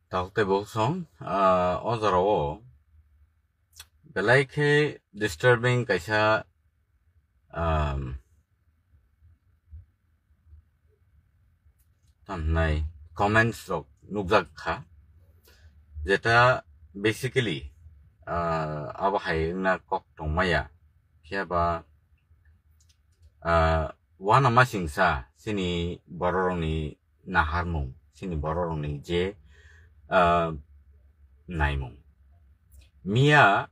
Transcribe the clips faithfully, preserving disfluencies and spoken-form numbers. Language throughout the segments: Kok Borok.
Tok tei bok song, ah, o jora o belai khe disturbing kaisa, um, tamo hwnai comments rok nukjak kha, jeta basically, ah, abo hai wngna kok tongmaya, phiya ba, ah, uanamasingcha chini bororokni naharmung, chini bororokni je, ah, naimung. Miya,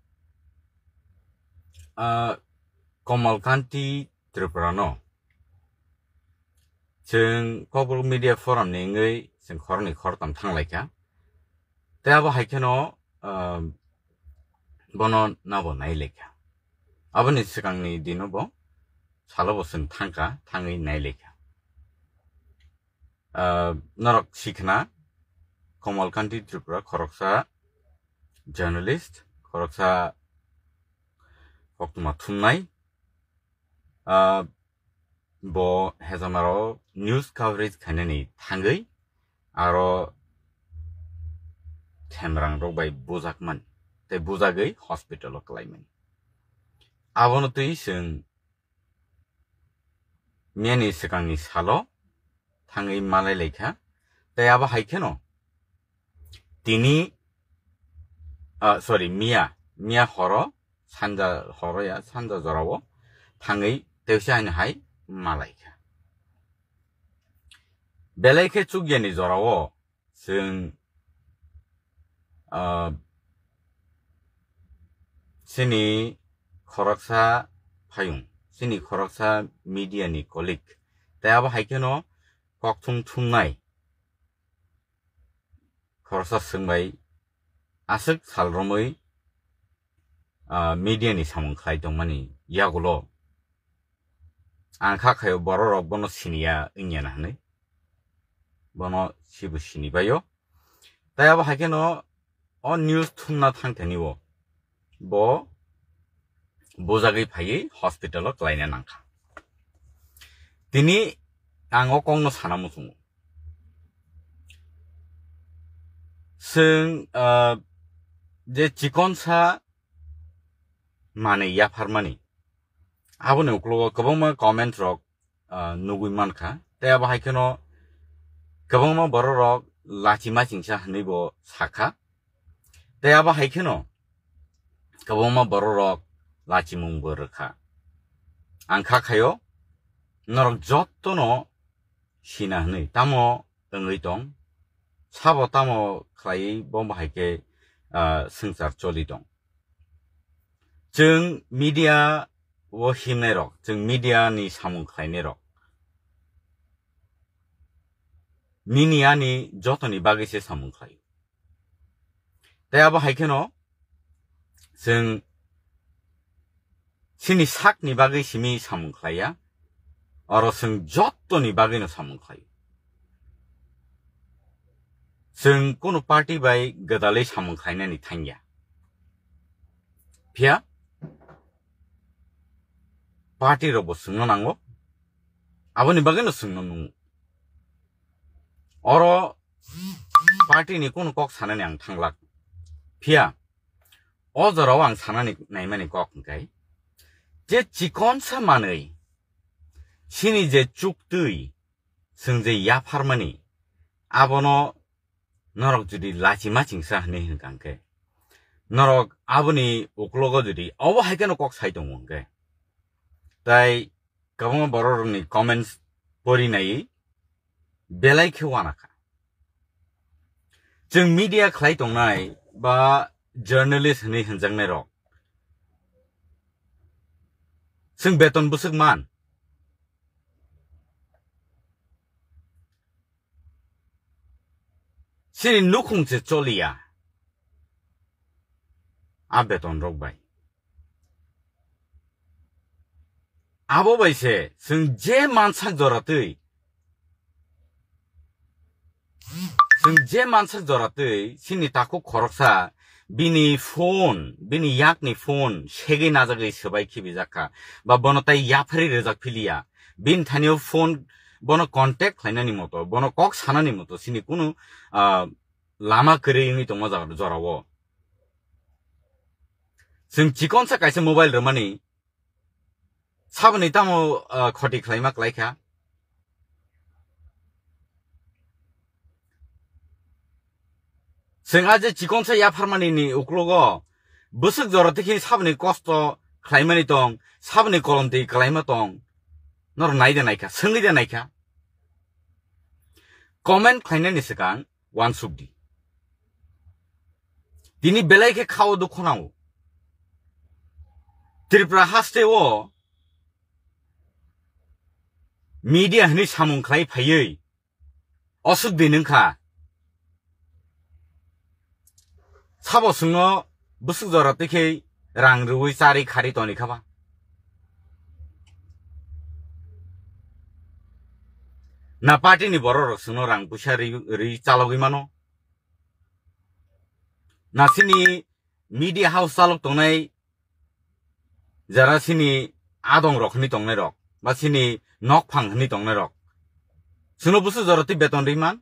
ah, Komal Kanti Tripura no chwng Kokborok Media Forum ni wngwi chwng khoroknwi khoroktham thanglaikha. Tei abo hai kheno, ah, bono nabo nailaikha. Aboni swkangni dino bo, salo bo chwng thangkha, thangwi nailaikha. Ah, norok sikhna, Komal Kanti Tripura khoroksa journalist, khoroksa koktwma thumnai. Ah, bo hezamaro news coverage khainani thangwi aro themrang rok bai bujakmani tei bujagwi hospital o kwlaimani. Abono twi chwng miyani swkangni salo thangwi malai laikha, tei abo hai kheno tini, ah, sorry, miya, miya horo, sanja horo ya, sanja jorao thangwi tewsa haino hai malaikha. Belai khe chukyani jorao chwng, ah, chini khoroksa phayung, chini khoroksa media ni colleague, tei abo hai kheno kokthum thumnai khoroksa swngbai aswk sal romwi, ah, media ni samung khlai tongmani yagulo ang kha khaio borok rok bono siniya wngya na hwnwi, bono sibo sini baio. Tei abo hai kheno o news thumna thangthani o bo bujagwi phaiwi hospital o kwlaina nangkha. Tini ang o kokno sana muchungo. Chwng, ah, je chikonsa manwi yapharmani, aboni uklogo kwbangma comment rok, ah, nugwi mankha. Tei abo hai kheno kwbangma borok rok lachi machingsa hwnwi bo sakha. Tei abo hai kheno kwbangma borok rok lachimung bo rwkha. Ang kha khaio norok jottono sina hwnwi tamo wngwi tong, sabo tamo khlaiwi bo bahai khe, ah, swngchar choli tong. Chwng media o himnai rok, chwng media ni samung khlainai rok, nini ani jotoni bagwi se samung khlai. Tei abo hai kheno chwng chini sakni bagwi simi samung khlaiya, oro chwng jottoni bagwino samung khlai. Chwng kunu party bai gwdalwi samung khlainani thangya. Phiya party rokbo chwngno nango, aboni bagwino chwngno nungo. Oro party ni kunu kok sanani ang thanglak. Phiya o jorao ang sanani naimani kok hwnkhe, je chikonsa manwi chini je chuktwi chwng je yapharmani, abono norok jodi lachi machingsa hwnwi hwnkha hwnkhe, norok aboni uklogo jodi obo hai kheno kok sai tongo hwnkhe, tai kwbangma borok rokni comments pori nai belai khe uanakha. Chwng media khlai tongnai ba journalist hwnwi hwnjaknai rok, chwng beton bwswk man? Chini nukhung se choliya a beton rok bai. Abo bai se chwng je mansak jora twi, chwng je mansak jora twi chini takhuk khoroksa bini phone, bini yakni phone segwi najagwi swbai khibijak kha, ba bono tai yapharwi rwjak philiya. Bini thanio phone, bono contact khlainani moto, bono kok sanani moto chini kunu, ah, lama kwrwi wngwi tongma jora-, jorao. Chwng chikonsa kaisa mobile rwmani saboni tamo, ah, khoti khlaima klaikha. Chwng a je chikonsa yapharmani ni uklogo bwswk jora tikhe saboni kosto khlaimani tong, saboni kolomtwi kwlaima tong, nor nai de naikha, swngwi de naikha. Comment khlainani swkang uansuk di. Tini belai khe khao dukho nango. Tripura haste o media hwnwi samung khlai phaiwi osuk di nungkha. Sabo chwngno bwswk jora twi khe rang rwui charwi kharwi toni kha ba? Na party ni borok rok chwngno rang puisa ri, ri chalogwi mano? Na chini media house chalok tongnai jara chini adong rok hwnwi tongnai rok, ba chini nokphang hwnwi tongnai rok, chwngno bwswk jora twi beton ri man?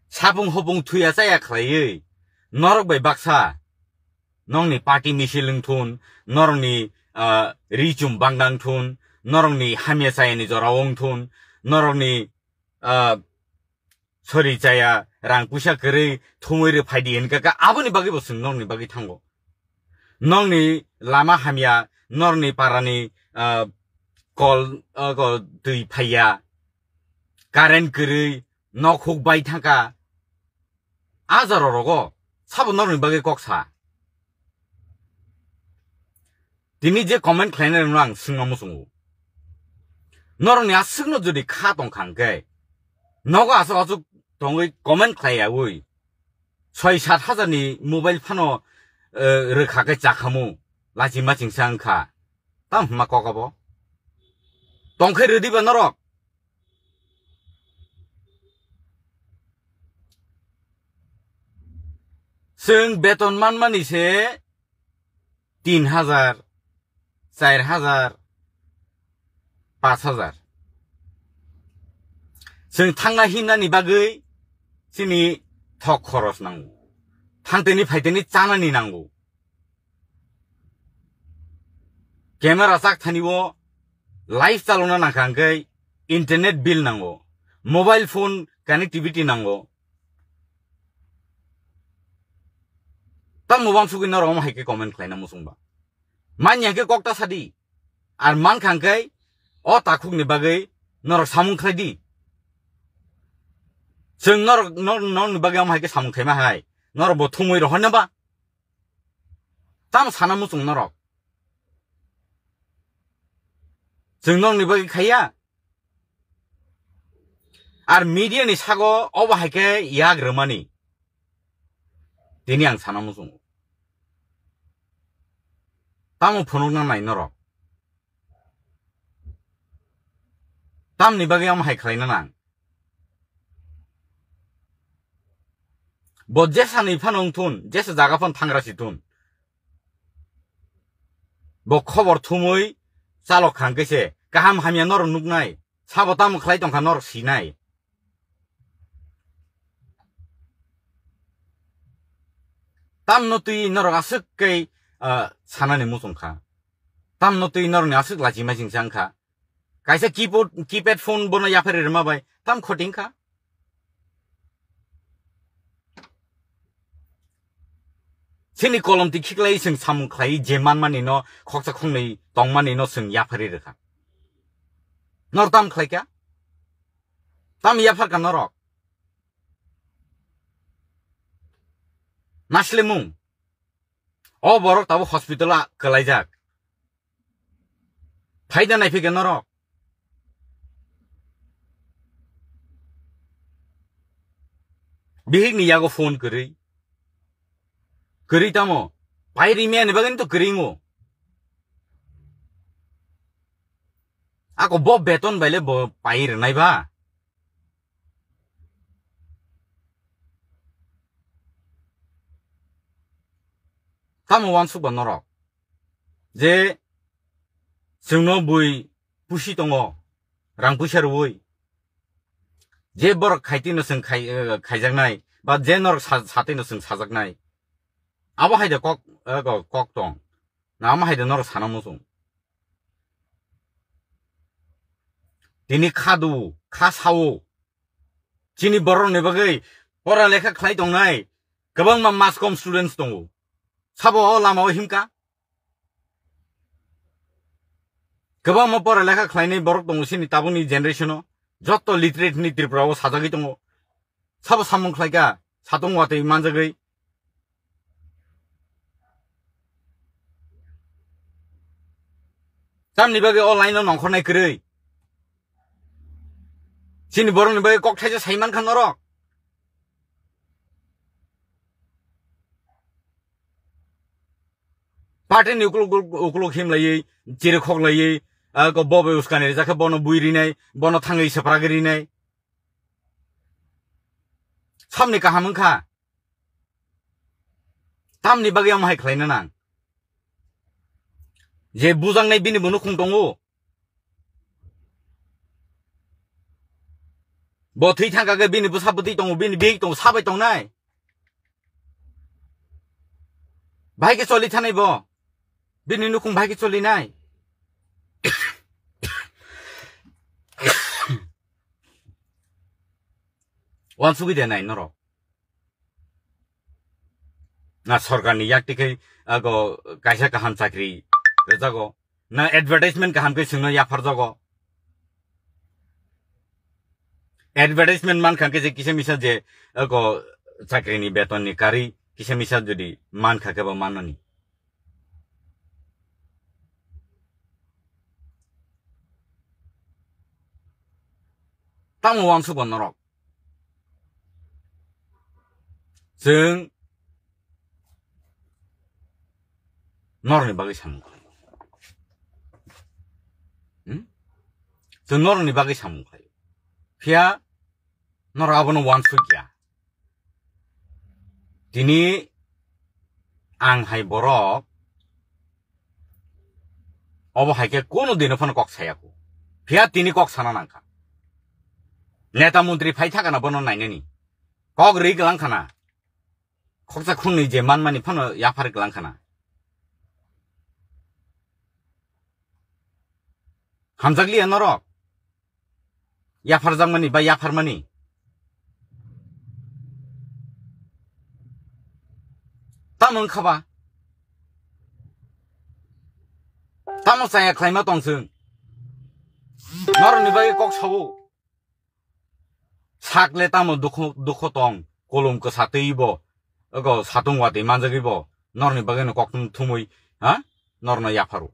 Sapung hopung thuya chaya khlaiwi norok bai baksa nokni party misil wng thun, norokni, ah, ri chum bangdang thun, norokni hamya chayani jora wng thun, norokni, ah, sori chaya, rang puisa kwrwi thumwi rw phai di hinkha khe, aboni bagwi bo chwng nokni bagwi thango. Nokni lama hamya, nokni parani, ah, kol, ah, kol twi phaiya, current kwrwi, nok huk bai thangkha. A jora rogo sabo nokni bagwi kok sa? Tini je comment khlainai rokno ang swngna muchungo. Norokni aswkno jodi kha tong kha hwnkhe, nogo aswk aswk tongwi comment khlai yaui soi sat hajar ni mobile phano, eh, rwkha khe chakhamu, lachi machingsa wngkha. Tam hwnma kok abo? Tongkhe rwdiba norok? Chwng beton manmani se tin hajar, char hajar, pash hajar. Chwng thangna himnani bagwi chini thok khoros nango. Thangteni phaiteni chanani nango. Camera chak thani o live chalokna nangkha hwnkhe internet bill nango, mobile phone connectivity nango. Tamo wansugwi norok omo hai khe comment khlaina muchungba? Manya hwnkhe kok ta sadi. Ar mankha hwnkhe o takhukni bagwi norok samung khlai di. Chwng norok, nor-, norokni bagwi omo hai khe samung khaima hai norok bo thumwi rohorna ba? Tamo sana muchung norok? Chwng norokni bagwi khaiya? Ar media ni sago obo hai khe yak rwmani tini ang sana muchungo. Tamo phunukna nai norok? Tamni bagwi omo hai khlaina nang? Bo jesani phano wng thun, jesa jaga phano thangra si thun. Bo khobor thumwi chalok kha hwnkhe se kaham hamya norok nuknai, sabo tamo khlai tongkha norok sinai. Tamno twi norok aswk khe, ah, sanani muchung kha? Tamno twi norokni aswk lachi machingsa wng kha? Kaisa keyboard, keypad phone bono yapharwi rwma bai tam khoting kha. Chini kolom twi khiklai chwng samung khlai je manmani no khoksa khongnwi tongmani no chwng yapharwi rwkha. Nor tam khlai kha? Tam yapharkha norok? Naslemung. O borok tabuk hospital a kwlaijak. Phaida naiphikha norok. Bihikni yago phone kwrwi. Kwrwi tamo? Pai rimani bagwi to kwrwi wngo. Ako bo beton baile bo pai rwnai ba? Tamo wansuk ba norok? Je chwngno bui pusi tongo, rang puisa rwui. Je borok khaitino chwng khai-, eh, khaijaknai, ba je norok sa-, satino chwng sajaknai. Abo hai de kok, eh, ko-, kok tong. Na amo hai de norok sana muchung. Tini khadu, kha sao. Chini borok ni bagwi pora lekha khlai tongnai. Kwbangma mass com students tongo. Sabo o lama o himka. Kwbangma pora lekha khlainai borok tongo chini tabukni generation o. Jotto literate ni Tripura o sajagwi tongo. Sabo samung khlaika, satung watwi manjagwi. Tamni bagwi o line o nongkhornai kwrwi. Chini borokni bagwi kok thaisa sai mankha norok. Party ni ukuluk, ukuluk himlaiwi, chiri khoklaiwi, ah, ko bo bai uskani rijak khe bono bui rinai, bono thangwi swprak rinai. Samni kaham wngkha. Tamni bagwi omo hai khlaina nang. Je bujaknai bini bo nukhung tongo. Bo thwi thangkha khe bini bwsa bwtwi tongo, bini bihik tongo, sabai tongnai. Bahai khe choli thanai bo. Bini nukhung bahai khe choli nai. Wansugwi de nai norok. Na sorkarni yakti khe ago kaisa kaham chakri rwjago. Na advertisement kaham khe chwngno yapharjago. Advertisement mankha khe je kisa misa je ago chakrini betonni karwi kisa misa jodi mankha khe bo mannani. Tamo wansukgo norok. Chwng norokni bagwi samung khlaio. Hmm? Chwng norokni bagwi samung khlaio. Phiya norok abono wansukya. Tini ang hai borok obo hai khe kunu dino phano kok sayako. Phiya tini kok sana nangkha. Neta montri phai thakana bono nainani. Kok ri glang khana. Khoksa khungnwi je manmani phano yaphar glang khana. Hamjakliya norok. Yapharjakmani ba yapharmani. Tamo wngkha ba? Tamo chaya khlaima tong chwng? Norokni bagwi kok sao. Sakle tamo dukho, dukho tong, kolom kwsa twi bo, ogo satung watwi manjagwi bo, norokni bagwino kok thum-, thumwi, ha? Norokno yapharo.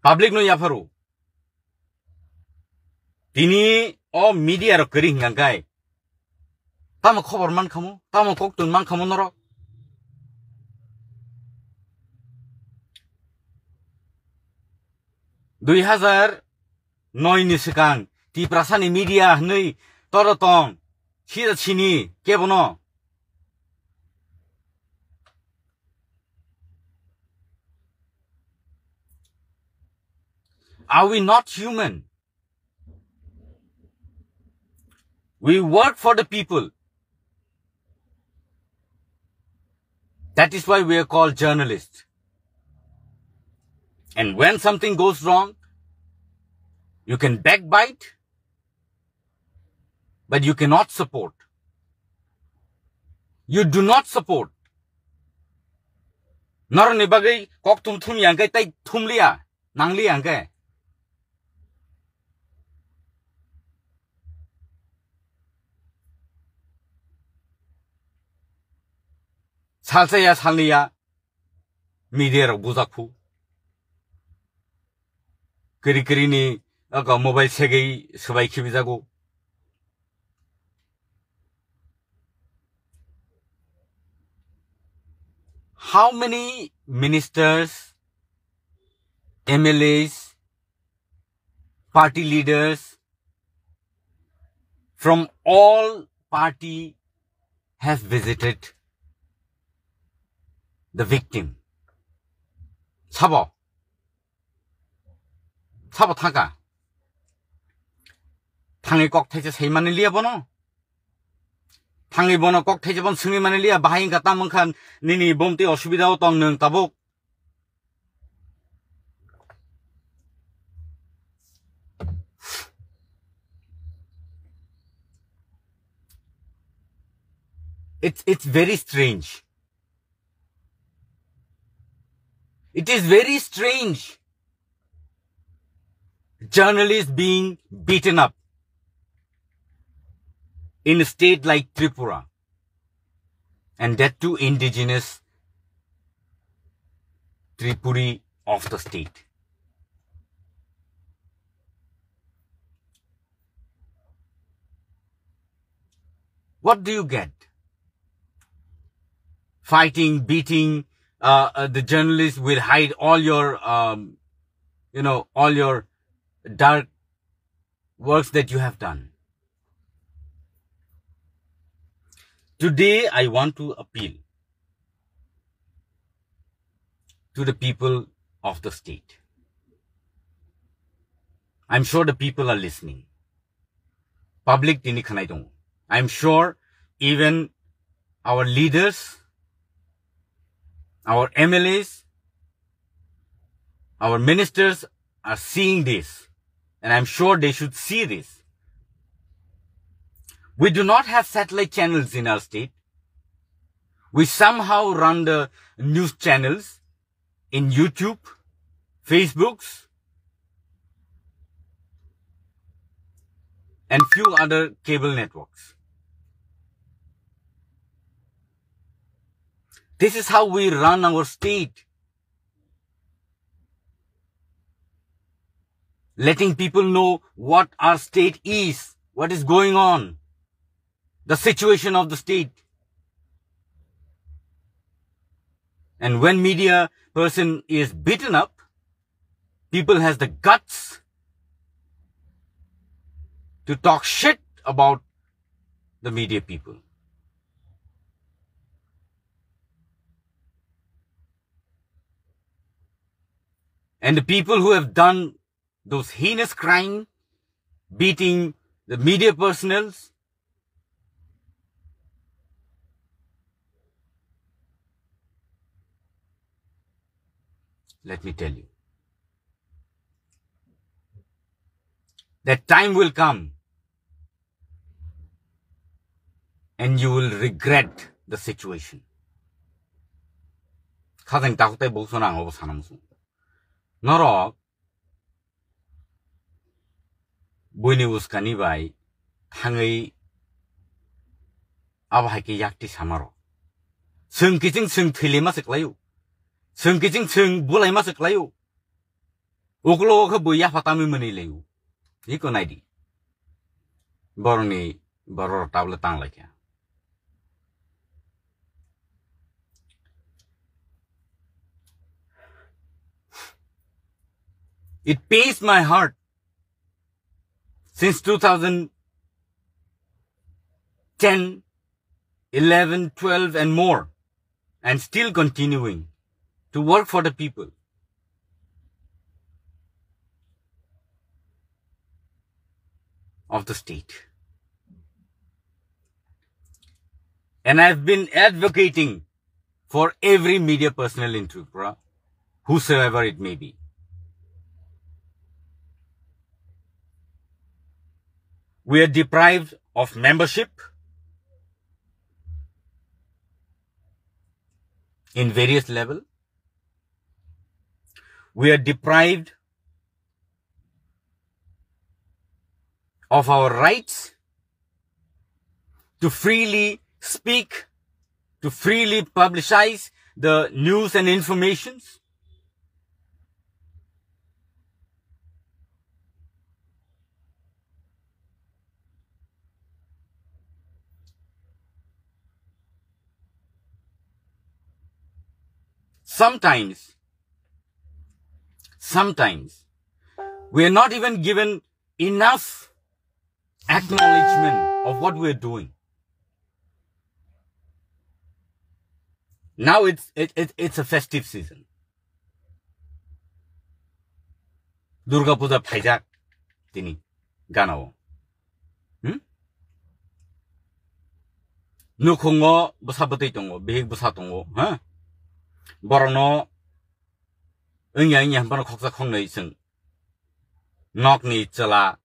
Public no yapharo. Tini o media rok kwrwi hwnka khe, tamo khobor man khamo, tamo koktun man khamo norok. Dui hazar noi ni swkang Tiprasani media hwnwi toro tong, sida sini kebono. Are we not human? We work for the people. That is why we are called journalists. And when something goes wrong, you can backbite, but you cannot support. You do not support. Norokni bagwi kok thum thum ya hwnkhe tei thum liya, nang liya hwnkhe. Salsa ya, salni ya, media rok bujak phu. Kiri kiri ni, aga mobile segwi swbai khibijago. How many ministers, M L As, party leaders from all party have visited the victim? Sabo? Sabo thangkha? Thangwi kok thaisa sai mani liya bono. Thangwi bono kok thaisa bono swngwi mani liya, bahai wngkha, tamo wngkha nini bomtwi osubida o tong nwng tabuk. It's, it's very strange. It is very strange. Journalists being beaten up in a state like Tripura, and that too indigenous Tripuri of the state. What do you get? Fighting, beating, uh, uh, the journalists will hide all your, um, you know, all your dark works that you have done. Today, I want to appeal to the people of the state. I'm sure the people are listening. Public tini khanai tongo. I'm sure even our leaders, our M L As, our ministers are seeing this, and I'm sure they should see this. We do not have satellite channels in our state. We somehow run the news channels in YouTube, Facebooks, and few other cable networks. This is how we run our state. Letting people know what our state is, what is going on, the situation of the state. And when media person is beaten up, people has the guts to talk shit about the media people. And the people who have done those heinous crime, beating the media personnels, let me tell you, that time will come and you will regret the situation. Khajang takhuk tei bukhuksong ang obo sana muchung. Norok buini uskani bai thangwi abo hai khe yakti samarok. Chwng kiching chwng thwilaima se kwlaio. Chwng kiching chwng bulaima se kwlaio. Uklo o khe bui yapha tamwi mwnwi laio. Iko naidi. Borokni borok tabla tang lai kha. It pains my heart. Since two thousand ten, eleven, twelve and more, and still continuing to work for the people of the state. And I've been advocating for every media personnel in Tripura, whosoever it may be. We are deprived of membership in various level. We are deprived of our rights to freely speak, to freely publicize the news and informations. Sometimes, sometimes we are not even given enough acknowledgement of what we are doing. Now it's, it, it, it's a festive season. Durga Puja phaijak tini ganao. Nukhungo bwsa bwtwi tongo, bihik bwsa tongo, ha? Borokno wngya wngya hwnphano khoksa khoknwi chwng nokni chwla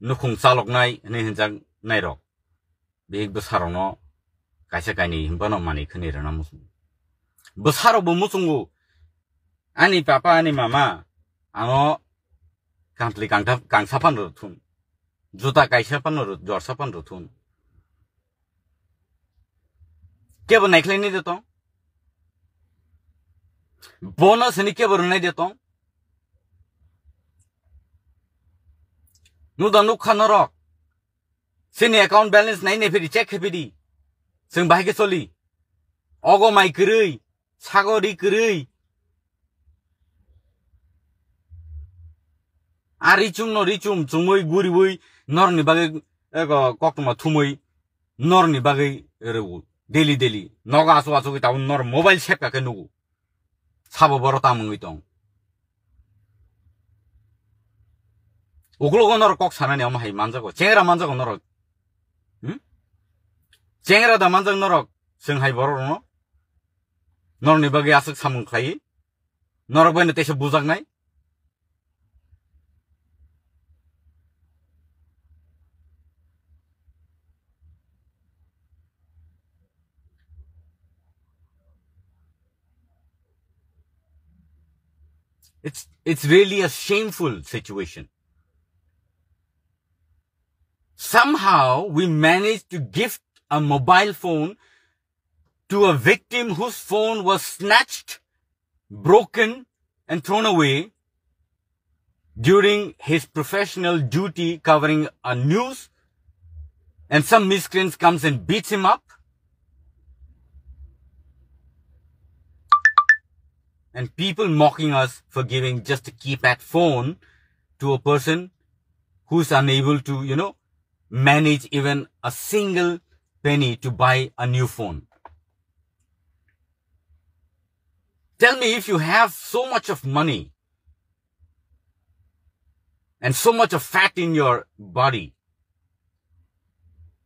nukhung chaloknai hwnwi hwnjaknairok. Bihik bwsarokno kaisa kainwi hwnphano manwi khwnwi rwna muchungo. Bwsarokbo muchungo, ani papa, ani mama, ano kangtli kangtha-, kangsa phano rwthun. Juta kaisa phano rw-, jorsa phano rwthun. Kebo naikhlainai de tong? Bono sini kebo rwnai de tong? Nuda nukha norok. Sini account balance nai nai phiri, check khe phiri. Chwng bahai khe choli. Ogo mai kwrwi, sago ri kwrwi. A richum no richum, chumui guriui, norni bagwi, ego, koktwma thumui, norni bagwi rw-, daily, daily. Nogo achu achu khe tabuk nor mobile sep kha khe nugo. Sabo boro tamo wngwi tong. Uklogo norok kok sanani omo hai manjago. Chengra manjago norok. Hmm? Chengra da manjak norok. Chwng hai borok rokno. Norokni bagwi aswk samung khlai. Norok bai no teisa bujaknai. It's, it's really a shameful situation. Somehow we managed to gift a mobile phone to a victim whose phone was snatched, broken, and thrown away during his professional duty covering a news, and some miscreant comes and beats him up, and people mocking us for giving just a keypad phone to a person who's unable to, you know, manage even a single penny to buy a new phone. Tell me, if you have so much of money and so much of fat in your body,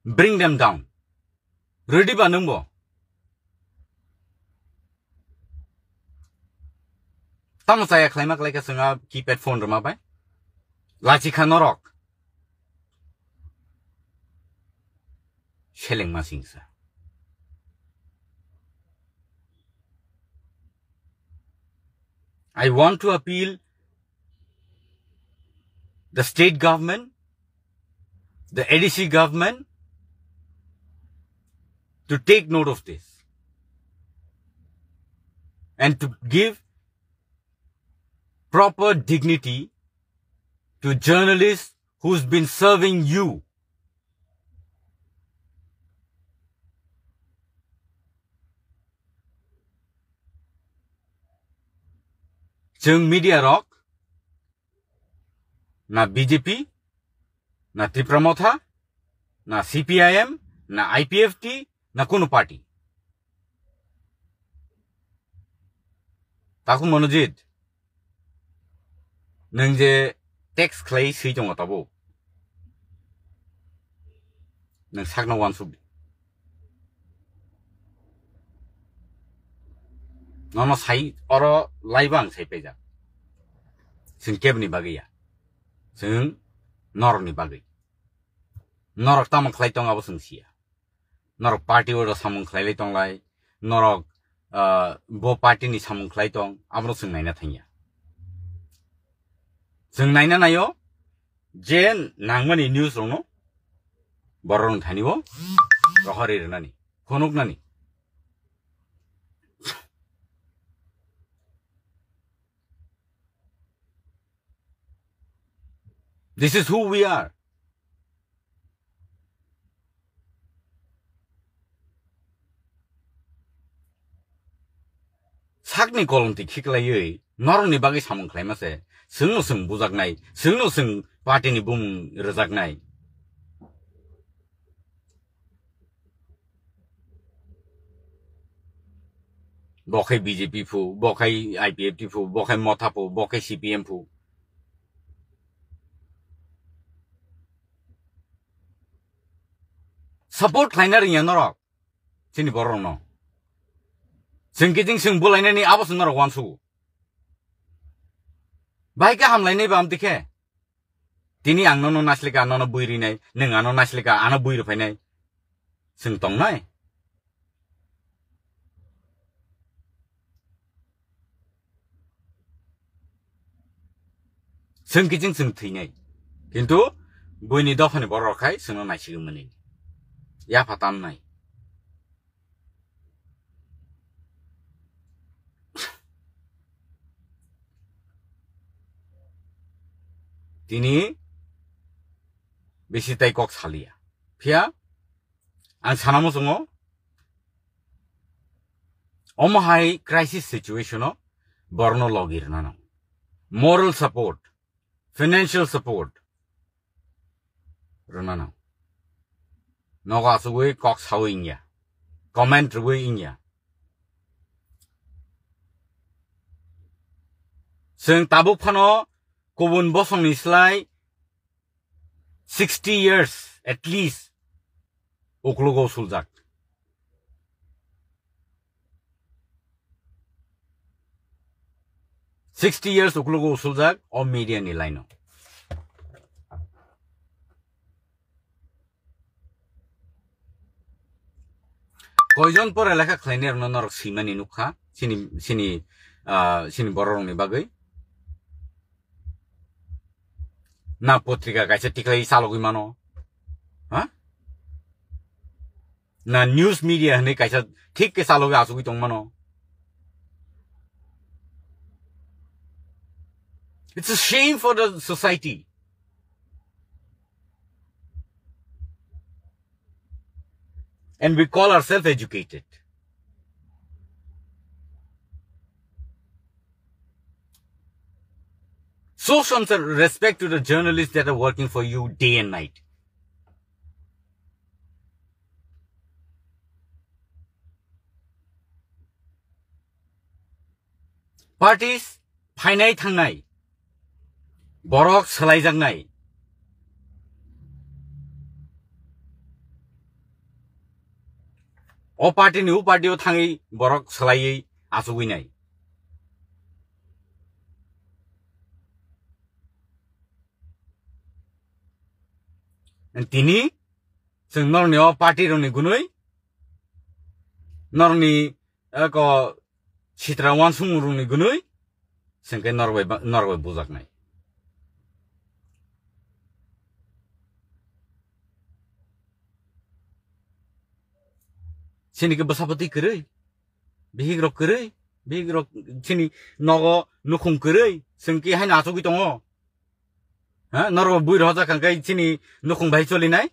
bring them down. Rwdi ba nwngbo? Tamo chaya khlaima khlaikha chwngha keypad phone rwma bai? Lachi kha norok. Selengma singsa. I want to appeal the state government, the A D C government to take note of this and to give proper dignity to journalists who's been serving you. Chwng media rok na B J P, na Tipra Motha, na C P I M, na I P F T, na kunu party. Takhuk Monojit, nwng je text khlai swi tongo tabuk. Nwng sakno uansuk di. Nono sai oro laiba ang sai paijak. Chwng kebni bagwi ya. Chwng norokni bagwi. Norok tamo khlai tong abo chwng siya. Norok party o samung khlai lai tong lai. Norok, ah, bo party ni samung khlai tong. Abono chwng naina thangya. Chwng naina naio. Je nangmani news rokno borok rok thani o rohorwi rwnani, phunuknani. This is who we are. Sakni kolomtwi khiklaiwi norokni bagwi samung khlaima se, chwngno chwng bujaknai, chwngno chwng party ni bumung rwjaknai. Bo khai B J P phu, bo khai I P F T phu, bo khai Motha phu, bo khai C P M phu. Support khlaina rwngya norok. chini borok no. Chwng kiching chwng bulainani abo chwng norok uansugo. Bahai khe hamlainai ba amtwi khe? Tini ang nono naisle kha, nono bui rinai, nwng ano naisle kha, ano bui rwphainai. Chwng tongnai? Chwng kiching chwng thwinai. Kintu buini dophani borok rok khai chwngno naisigwi mani. Yapha tamnai. Tini bisi tai kok saliya. Phiya ang sana muchungo omo hai crisis situation o borno logi rwna nang. Moral support, financial support rwna nang. Nogo asugwi kok sawi wngya, comment rwwi wngya. Chwng tabuk phano kubun bosongni slai sixty years at least uklogo suljak. Sixty years uklogo usuljak o media ni line o. Koijon pore lekha khlainai rokno norok swimani nukha, sini, sini, ah, sini borok rokni bagwi. Na potrika kaisa tiklai chalogwi mano. Ha? Na news media hinwi kaisa thik khe chalogwi achugwi tongmano. It's a shame for the society. And we call ourselves educated. Show some respect to the journalists that are working for you day and night. Parties phainai thangnai, borok swlaijaknai. O party ni o party o thangwi borok swlaiwi achugwi nai. Tini chwng norokni o party rokni gunui, norokni eko sitra uansukmung rokni gunui, chwng khe norok bai ba-, norok bai bujaknai. Chini khe bwsapati kwrwi, bihik rok kwrwi, bihik rok chini nogo nukhung kwrwi, chwng khe haino achugwi tongo. Ha, norok bui rohorjak hwnkhe chini nukhung bai cholinai?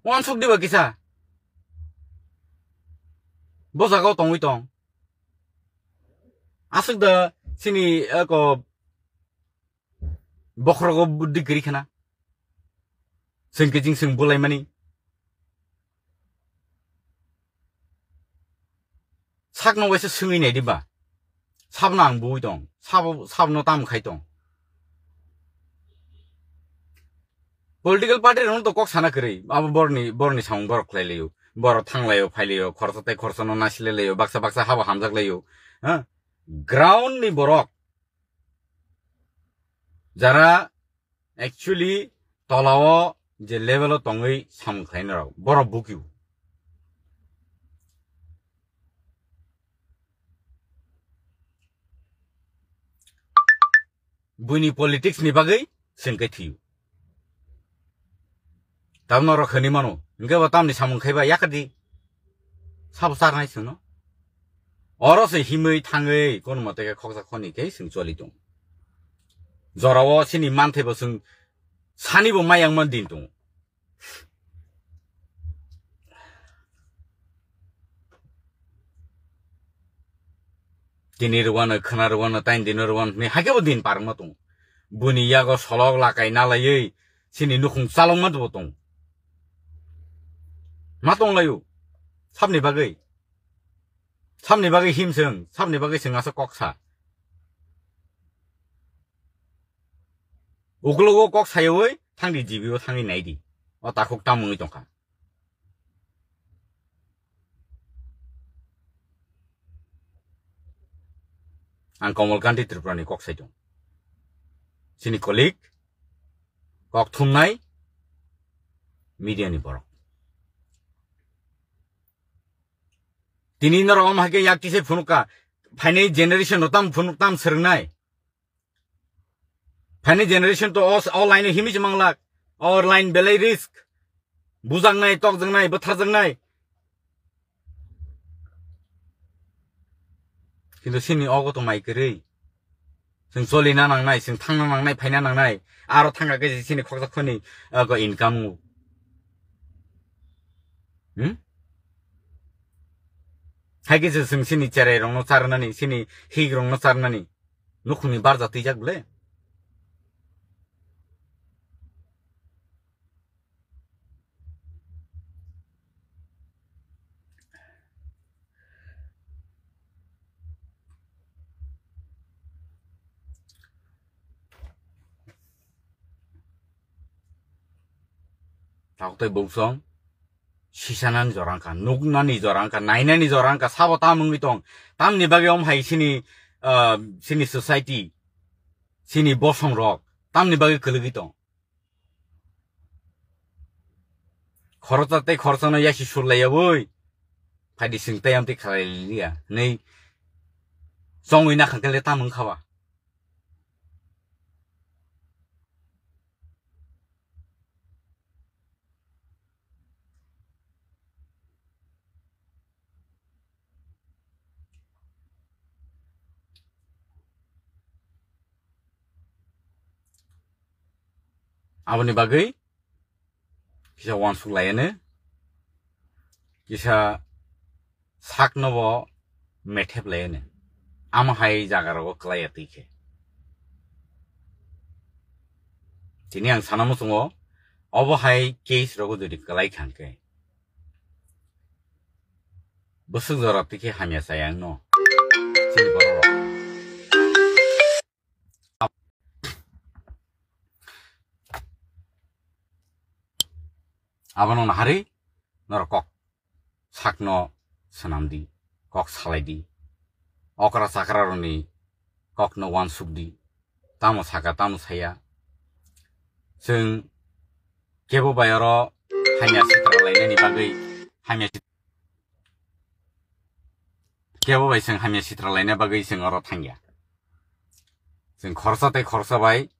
Uansuk diba kisa? Bo jaga o tongwi tong. Aswk da chini eko bokhorogo buddi kwrwi khna. Chwng kiching chwng bulaimani. Sakno waisa swngwi nai diba? Sabno ang bui tong. Sabo, sabno tam khai tong. Political party rokno to kok sana kwrwi. Abo borni, borni samung borok khlai laio. Borok thang laio, phai laio, khorsa tei khorsa no nasi lai laio, baksa baksa habo hamjak laio. Ha? Ground ni borok. Jara actually tolao je level o tongwi samung khlainai rok, borok bukio. Buini politics ni bagwi chwng khe thwiyo. Tabno rok khani mano, hwnkhe bo tamni samung khaiba yakadi. Sabo charnai chwngno. Oro se himwi thangwi kono mote khe khoksa khoni khe chwng choli tong. Jorao chini manthai bo chwng sani bo mayang man din tong. Tini rwano, khwna rwano, tain dino rwano, ni hakhe bo din parma tong. Buni yago solok lakai nalaiwi, chini nukhung chalokma bo tong. Ma tong laio. Sabni bagwi. Sabni bagwi himswng, sabni bagwi swng asa kok sa. Uklogo kok sayawi, thangdi G B o thangwi naidi. O takhuk tamungwi tongkha. Ang Komol Kanti Tripura ni kok sai tong. Chini colleague, kok thumnai, media ni borok. Tini norok om hake yak kise phunukha, phainai generation no tam phunuk tam swrwngnai. Phainai generation to o, o line o himwi se manglak. O line belai risk. Bujaknai, tokjaknai, bwtharjaknai. Kintu sini ogo to mai kwrwi. Chwng cholina nangnai, chwng thangna nangnai, phaina nangnai. Aro thangkha khe sini khoksa khoni, ah, go income o. Hmm? Hai khe se chwng sini cherai rokno charnani, sini hik rokno charnani. Nukhungni barja twijak ble. Tabuk tei bungsong sisanani jora wngkha, nuknani jora wngkha, nainani jora wngkha, sabo tam wngwi tong? Tamni bagwi om hai sini, ah, sini society, sini bosong rok tamni bagwi kwlwgwi tong? Khoroksa tei khoroksano yasi surlaiyaui phaidi, chwng tei amtwi khlai liya hinwi chongwi nakhang khe le tam wngkha ba? Aboni bagwi kisa uansuk laiano, kisa sakno bo methep laiano. Amo hai jaga rogo kwlaiya twi khe. Tini ang sana muchungo, obo hai case rogo jodi kwlai kha hwnkhe, bwswk jora twi khe hamya chaya wngno chini borok rok. Abono naharwi norok kok sakno swnam di, kok salai di. Okra chakra rokni kokno uansuk di. Tamo saka, tamo saya. Chwng kebo bai oro hamya sitra lainani bagwi, hamya sit-, kebo bai chwng hamya sitra laina bagwi chwng oro thangya. Chwng khoroksa tei khoroksa bai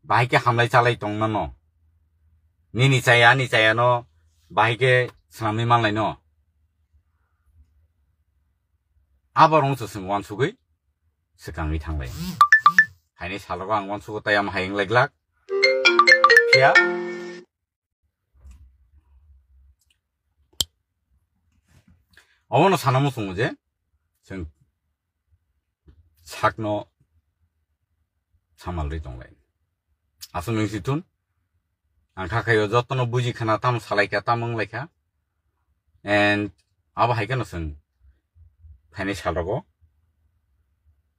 bahai khe hamlai chalai tongmano. Nini chaya, ani chayano bahai khe swnamwi manlaino. Abo rwngse chwng uansugwi swkangwi thanglai. Haini salogo ang uansugo tei amo hai wng lai glak. Phiya obono sana muchungo je chwng sakno samalrwi tonglai. Aswk wng si thun. Ang kha khaio jotono buji khana, tamo salai kha, tamo wng lai kha. And abo hai kheno chwng phainai sal rogo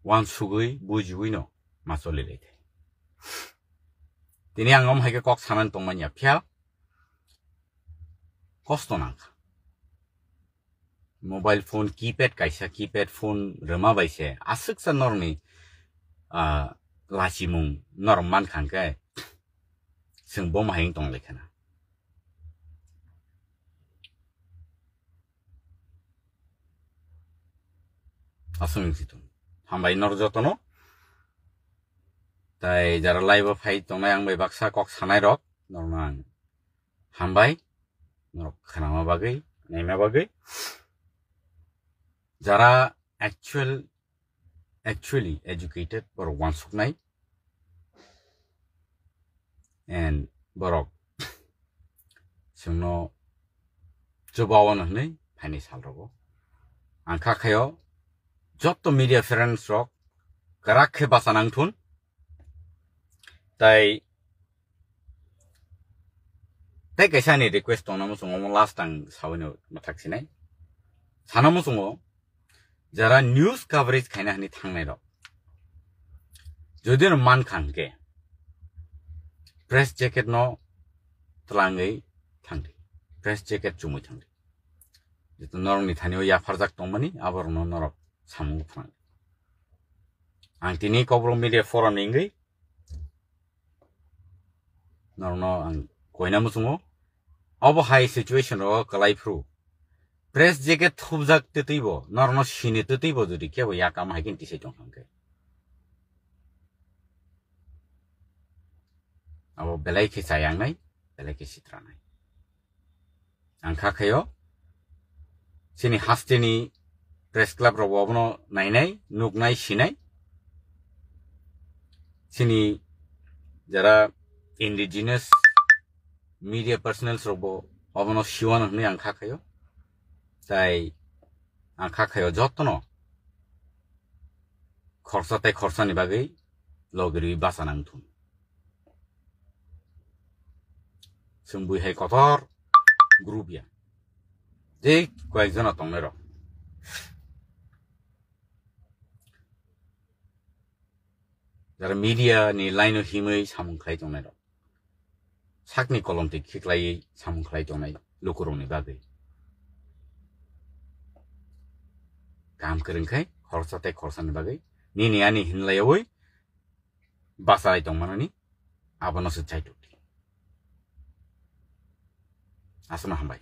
uansugwi bujiwi no ma choli lai thai. Tini ang om hai khe kok sanani tongmani ya, phiya kosto nang kha. Mobile phone keypad kaisa, keypad phone rwma bai se aswksa norokni, ah, lachimung norok man kha hwnkhe chwng bo mahai wng tong lai khana. Aswk wng si thung. Hambai norok jotono. Tai jara live o phai tongnai ang bai baksa kok sanai rok, norokno ang hambai, norok khnama bagwi, naima bagwi. Jara actual, actually educated, borok uansuknai, and borok chwngno chubao no hwnwi phaini sal rogo. Ang kha khaio joto media friends rok kwrak khe bacha nang thun. Tai, tai kaisa ani request tongna muchungo, omo last ang sawi no mwthak sinai. Sana muchungo jara news coverage khaina hwnwi thangnai rok, jodi no man kha hwnkhe press jacket no twlangwi thangdi, press jacket chumui thangdi. Jeto norokni thani o yapharjak tongmani, aborokno norok samung phnang. Ang tini Kokborok Media Forum ni wngwi norokno ang koina muchungo. Obo hai situation o kwlai phru press jacket thupjak twtwi bo, norokno sini twtwi bo jodi kebo yakam hai khe tisai tong thang khe, abo belai khe chayang nai, belai khe sitra nai. Ang kha khayo, chini hasteni press club rok bo obono nainai, nuknai, sinai. Chini jara indigenous media personnels rok bo obono siwano hwnwi ang kha khayo. Tai ang kha khayo jotono khorsa tai khorsani bagwi logirwi bacha nang thung. Chwng bui hai kotor group ya. Tei koyekjona tongnai rok. Jara media ni line o himwi samung khlai tongnai rok. Sakni kolom twi khiklaiwi samung khlai tongnai lukurokni bagwi. Kaham kwrwng khai khoroksa tei khoroksani bagwi nini ani hinlaiwi bachai tongmanani abono se chaitok di. Aswkno hambai.